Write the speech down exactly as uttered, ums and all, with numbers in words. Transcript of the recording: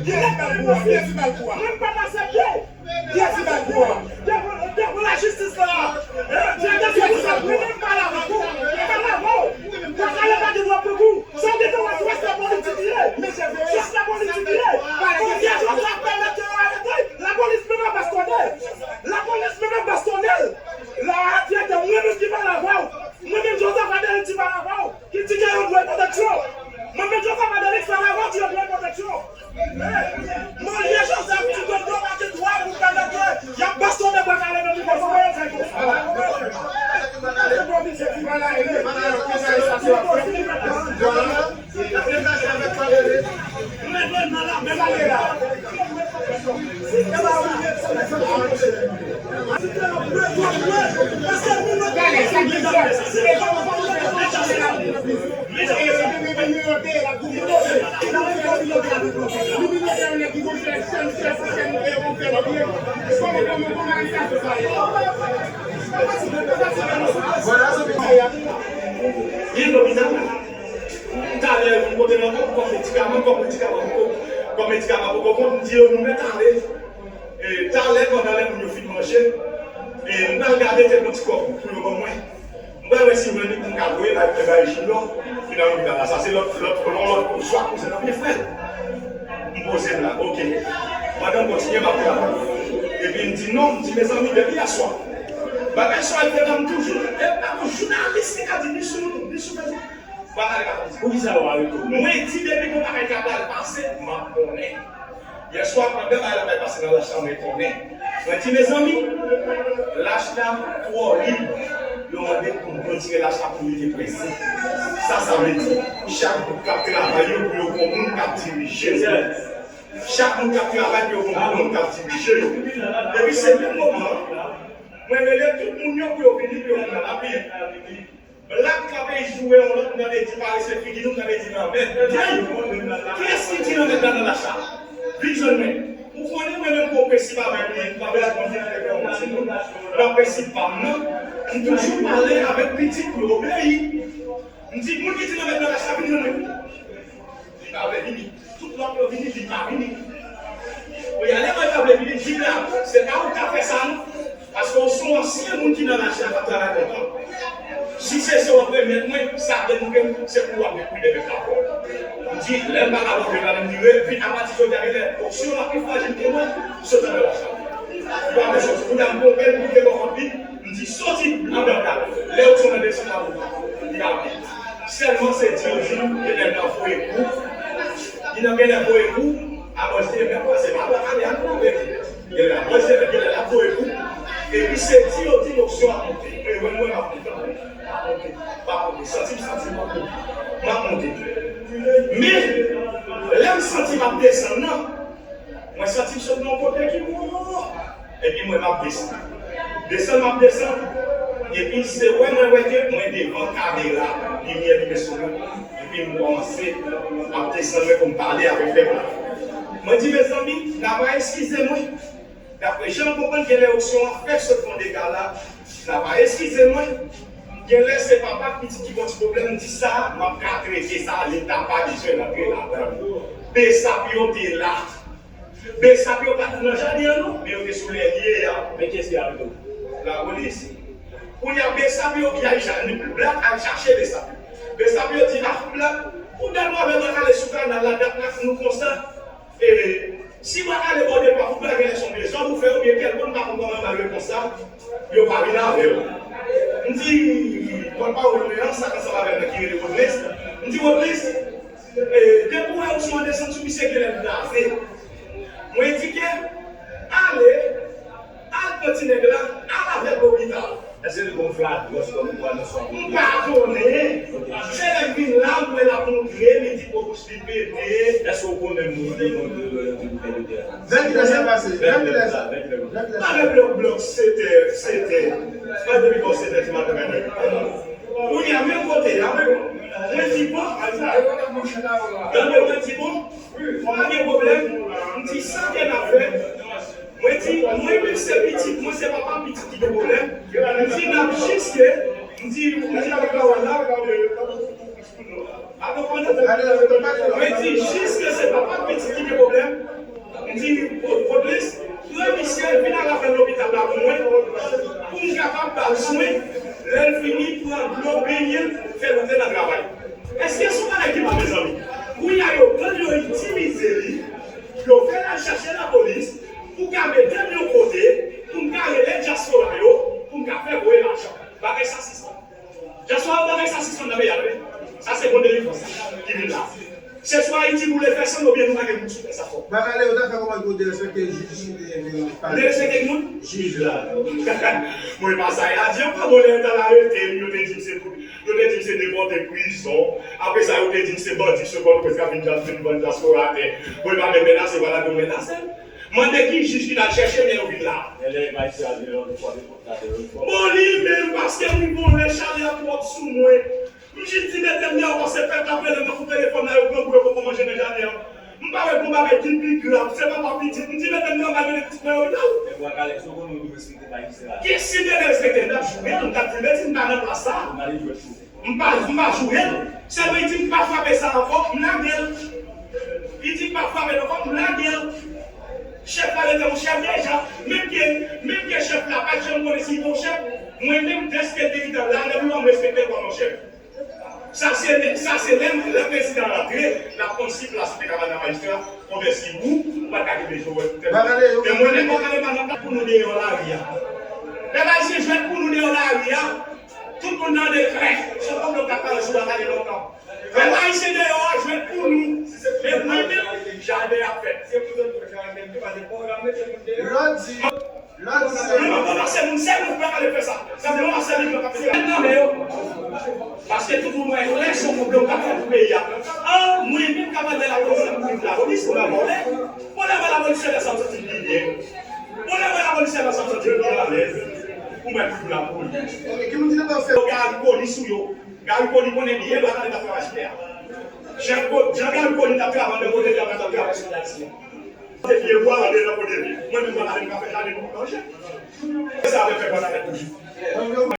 Kiyès ki ba l kou a? Kiyès ki ba l kou a? Mwen m p ap aksepte. Kiyès ki ba l kou a? Devan, devan lajistis la. Kiyès ki ba l kou a? Mwen menm m pale avè w. M pale avè w. Bwa Kale pa gen dwa pran kou. Sa w gen dwa wè, se lapolis li ye. Se lapolis li ye. Kòm Pierre Joseph pèmèt ke yo arete, lapolis menm ap bastonnen. Lapolis menm ap bastonnen l. La a, direktè, mwen menm ki pale avè w. Mwen menm Joseph Adelix ki pale avè w. Ki di ke yo dwe pwoteksyon. Mwen menm Joseph Adelix pale avè w, di yo dwe pwoteksyon. Mwen, Joseph di ke yo pa gen dwa pou pèmèt ke y ap bastonnen Bwa Kale menm li fè sa. Talè, m pote nan kòm, kòm medikaman, kòm medikaman poko, kòm medikaman poko kont, m di yo, nou mèt ale. E, talè, pandan lè moun yo fin manje, e, m pral gade te gon ti kòb pou yo ban mwen. M pral wè si m jwenn li pou m ka voye bay, bay Junior. Finalman, li pa la. Sa se lòt, lòt, lòt, lòt, swa kouzen nan pye frè l. M poze m la, oke. Pandan m kontinye, m ap travay. Epi m di non, m di, mezanmi, depi yèswa, bagay sa yo te ban m toujou, e pa yon jounalis ki ka di ni sou, ni sou Facebook. Bagay la konsa. Poukisa yo arete w? Mwen di depi gon bagay ka pral pase, m ap konnen. Yèswa, pandan bagay la pral pase nan lach la, mwen konnen. Mwen di, mezanmi, lach la twò lib. Yo mande pou m retire lach la pou li te prese. Sa sa vle di? Chak boug k ap travay yo, pou yo gon moun k ap dirije yo. Chak moun k ap travay pou yo gon moun k ap dirije yo. Epi se menm moman an, mwen rele tout moun yo pou yo vini, pou yo vin nan lapli. Blak k ap ejou e yon lòt, m tande di parese figi nou, m tande di lanmèd. Hey! Kiyès ki di lanmèd la nan lach la? Vin jwenn mwen. Ou konnen mwen menm gon prensip avèk mwen, m pa bezwen konn si mwen te fè yon timoun. Nan prensip pa m nan, m toujou pale avèk pitit pou yo obeyi. M di, moun ki di lanmèd nan lach la, vin jwenn mwen. Li pa vle vini. Tout lòt yo vini, li pa vini. Kounye a, lè mwen ta vle vini, di la, se pa ou k ta fè sa, non. Paske w se yon ansyen moun ki nan lach la k ap travay lontan. Si se sa w ap remèt mwen, sa vle di ke se pou w ap met pwidè bèt la. M di, lè m pa ka monte la, m di, vin apati jodi a, genlè, opsyon la pi frajil ke mwen, sot anndan lach la. Ou pa bezwen soti. Kounye a, m gon bèl pwidè bò kont li, m di, soti anndan la. Lè opsyon nan desann la, pou li ap vin. Sèlman se di yo di, genlè l ap voye kou. Li nan genlè voye kou, alò se menm pase pa la ale a nou. Genlè l ap voye, genlè l ap voye kou. Epi se di yo di m opsyon ap monte. E mwen, mwen m ap monte. M ap monte. M ap monte. Santi m, santi m ap monte. M ap monte. Men, lè m santi m ap desann nan, mwen santi m sot nan yon kote ki wo. Epi mwen, m ap desann. Desann, m ap desann. Epi se wè mwen wè ke mwen devan kamera, limyè limen sou mwen. Epi m kòmanse ap desann, mwen, pou m pale avèk pèp la. Mwen di, mezanmi, n a va eskize mwen. Daprè jan m konprann, genlè opsyon an fè sot fon dega la. N a va eskize mwen. Genlè se papa k pitit ki gon ti pwoblèm, m di sa, m ap ka trete sa, leta pa bezwen rantre ladan l. Besap yo te la. Besap yo pa t nan jaden an non, men yo te sou lèlye a. Men kiyès ki arete w? Lapolis. Kounye a, besap yo, y al cha-, Blak al chache besap yo. Besap yo di, ah, Blak, ou dat w avè Bwa Kale sou kanal la, dat n ap nou konsa. E, si Bwa Kale ba w de twa kout bra, genlè se yon dezòd ou fè, oubyen kèlkonn, m pa konn kòman yo ba l repons sa, yo pa vin avè w. M di, pòtpawòl mwen an, sa k ansanm avè m nan ki rele Rodlens, m di, Rodlens, e, depi w wè opsyon an desann sou misye, genlè l blaze. Mwen di ke, ale, al pran ti nèg la, al avè l lopital. Èske l gon flagrans kòmkwa nan sa w konnen? M pa konnen. Se lè l vin la, m wè l ap montre, li di po bouch li pete. Èske w konnen moun ki montre yo, yo vin fè yo dèyè? Nan kilè sa pase? Nan kilè sa? Nan kilè sa? Nan kilè sa? Blòk, blòk, sèt è, sèt è. Pa depi bò sèt è di maten, maten. Kounye a, menm kote a, mwen, mwen di, bon, tande, mwen di, bon, pa gen pwoblèm. M di, sa ke n ap fè? Mwen di, mwen menm se pitit, mwen se papa pitit ki gen pwoblèm. M di, n ap jiske, m di, m di, m di, m di, Mwen di, jiske se papa pitit ki gen pwoblèm, Mezanmi, kounye a yo pran l, yo itilize li, yo fè l al chache lapolis pou ka mete m yon kote, pou m ka rele dyaspora yo, pou m ka fè voye lajan. Bagay sa sispann. Dyaspora yo, bagay sa sispann nan peyi a, tande. Sa se bon delivrans ki vin la. Se swa Ayiti boule fè sann oubyen nou pa gen moun sou tè sa fò. Bagay yo ta fè kòman pou derespekte jij ki te vini pale. Derespekte ki moun? Jij la. Mwen pa sa y ap di ankò, bon, lè yo t al arete m, yo te di m se pou, yo te di m se nenpòt prizon. Apre sa, yo te di m se bandi, se kòm prèske ap vin dyaspora, vin vann dyaspora atè. Mwen pa menm menase, pa la yo menase m. Mande ki jij ki t al chèche m lè yo vin la. Bon, li menm, paske li konnen chalè a twòp sou mwen. M jis di mete m deyò, paske pèp la ap rele m nan kou telefòn la, yo grangou, yo poko manje nan jaden an. M pa wè gon bagay ki pi grav, se papa pitit. M di mete m deyò, m al mete pitit mwen lopital. Men bwa kalè, si w konnen w dwe respekte majistra. Ki si m te respekte, m t ap joure l, m t ap di, mezanmi, m pa nan plas sa. M pa, m pa joure l. Sèlman li di m pa frape sa ankò, m lage l. Li di m pa frape l ankò, m lage l. Chèf la rete yon chèf deja. Menm ke, menm ke chèf la pa t janm konnen si l te yon chèf, mwen menm, dèske l te gentan la, depi lè m respekte l kòm yon chèf. Sa se, sa se lè, lè prezidan rantre, l ap konn si plas li te ka bay nan majistra, konbyen si ou, ou pa t ka kenbe jwèt pou tèt ou. E mwen menm, mwen pa nan plas pou nou deyò lari a. Lè Ayisyen jwèt pou nou deyò lari a, tout moun tande krèk, se kòm nou t ap pale sou Bwa Kale lontan. Lè Ayisyen deyò a jwèt pou nou, e mwen menm, jaden ap fèt. Lòt di, lòt di se. Nou pa pase moun sèl, nou pa ale fè sa. Sa vle yon sèl moun k ap fè sa. Mèt nan men yo. Paske tout moun wè klè se yon konplo k ap fèt pou peyi a. An, mwen menm k ap al wè lapolis, m ap viv lapolis, mwen pa vòlè. Bon, lè mwen lapolis, se lè sa m santi m pi byen. Bon, lè mwen lapolis, se lè sa m santi m pi alèz. Pou mwen viv lapolis. Yo gari koni sou yo. Gari koni konnen byen, bagay li t ap fè majistra a. Jan gari koni t ap travay, men kote li t ap travay sou Ayisyen. Te vye bwa, andedan kote li. Mwen menm, mwen pa menm ka fè jaden pou manje. Se sa avèk fè konn avèk toujou.